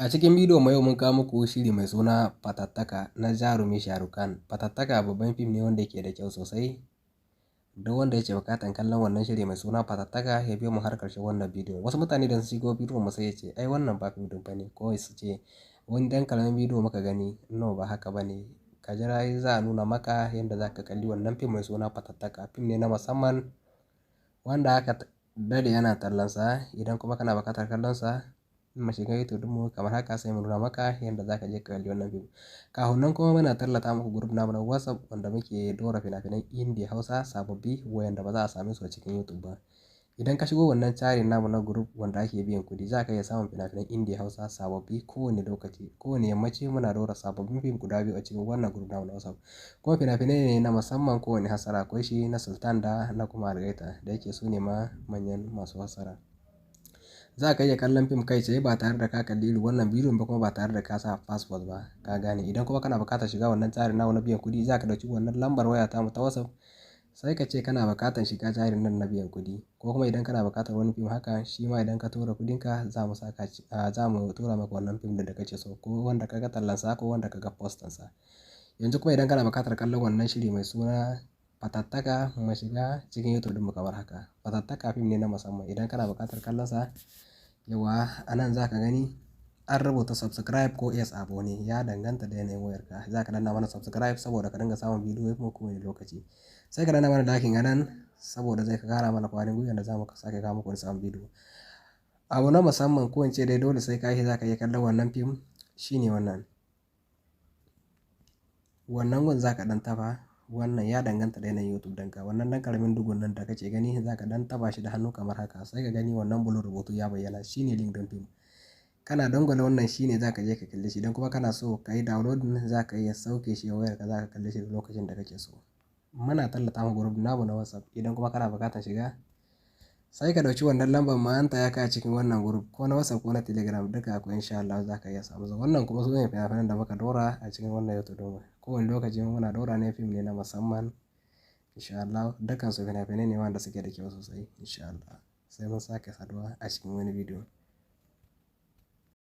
A cikin bidiyon mu yau mun kawo muku shiri mai suna Fatattaka na jarumi Shahrukh Khan. Fatattaka babban fim ne wanda yake da kyau sosai. Duk wanda yake buƙatar kallon wannan shiri mai suna Fatattaka ya biyo mu har ƙarshen wannan bidiyo. Wasu mutane idan sun shigo bidiyon mu sai ya ce ai wannan ba fim ɗin bane, ko su ce wani ɗan ƙaramin bidiyo muka gani. No, ba haka bane. Ka jira za a nuna maka yadda za ka kalli wannan fim mai suna Fatattaka. Fim ne na musamman wanda aka daɗe ana tallansa. Idan kuma kana buƙatar kallonsa, mu shiga YouTube ɗinmu kamar haka sai mu nuna maka yadda za ka je ka kalli wannan fim. Kafin nan kuma muna tallata muku group namu na WhatsApp wanda muke ɗora fina-finan Indiya Hausa sababbi wayanda ba za a same su a cikin YouTube ba. Idan ka shigo wannan tsarin namu na group wanda ake biyan kuɗi, za ka iya samun fina-finan Indiya Hausa sababbi kowane lokaci. Kowane yammaci muna ɗora sababbin fim guda biyu a cikin wannan group namu na WhatsApp. Kuma fina-finai ne na musamman, kowane fassara akwai shi na Sultan da na kuma Algaita, da yake su ne ma manyan masu fassara. Za ka iya kallon fim kai tsaye ba tare da ka kalli irin wannan bidiyon ba kuma ba tare da ka sa passport ba, ka gane. Idan kuma kana buƙatar shiga wannan tsarin namu na biyan kuɗi, za ka ɗauki wannan lambar waya tamu ta WhatsApp sai ka ce kana buƙatar shiga tsarin nan na biyan kuɗi. Ko kuma idan kana buƙatar wani fim haka, shi ma idan ka tura kuɗinka za mu saka, za mu tura maka wannan fim ɗin da kake so, ko wanda ka ga tallansa ko wanda ka ga postansa. Yanzu kuma idan kana buƙatar kallon wannan shiri mai suna Fatattaka, mu shiga cikin YouTube ɗinmu kamar haka. Fatattaka fim ne na musamman. Idan kana buƙatar kallonsa, yauwa a nan za ka gani an rubuta subscribe ko yes abone, ya danganta da yanayin wayarka. Za ka danna mana subscribe saboda ka dinga samun bidiyo mu kowane lokaci. Sai ka danna mana liking a nan saboda zai ƙara mana ƙwarin gwiwa da za mu sake kawo muku wani sabon bidiyo. Abu na musamman, ko in ce dai dole sai ka yi za ka iya kallon wannan fim, shine wannan. Wannan gun za ka ɗan taɓa, wannan ya danganta da yanayin YouTube ɗinka. Wannan ɗan ƙaramin ɗigon nan da kake gani, za ka ɗan taɓa shi da hannu kamar haka, sai ka gani wannan blue rubutu ya bayyana, shine link ɗin fim. Kana dangwala wannan, shine za ka je ka kalle shi. Idan kuma kana so ka yi downloading, za ka iya sauke shi a wayarka, za ka kalle shi lokacin da kake so. Muna tallata muku group namu na WhatsApp. Idan kuma kana buƙatar shiga, sai ka ɗauki wannan lambar mu an taya ka a cikin wannan group, ko na WhatsApp ko na Telegram, duka akwai, in sha Allah za ka iya samu. Wannan kuma su ne fina-finan da muka ɗora a cikin wannan YouTube ɗinmu. Kowane lokaci muna ɗora ne, fim ne na musamman, in sha Allah. Dukkansu fina-finai ne wanda suke da kyau sosai, in sha Allah. Sai mun sake saduwa a cikin wani bidiyo.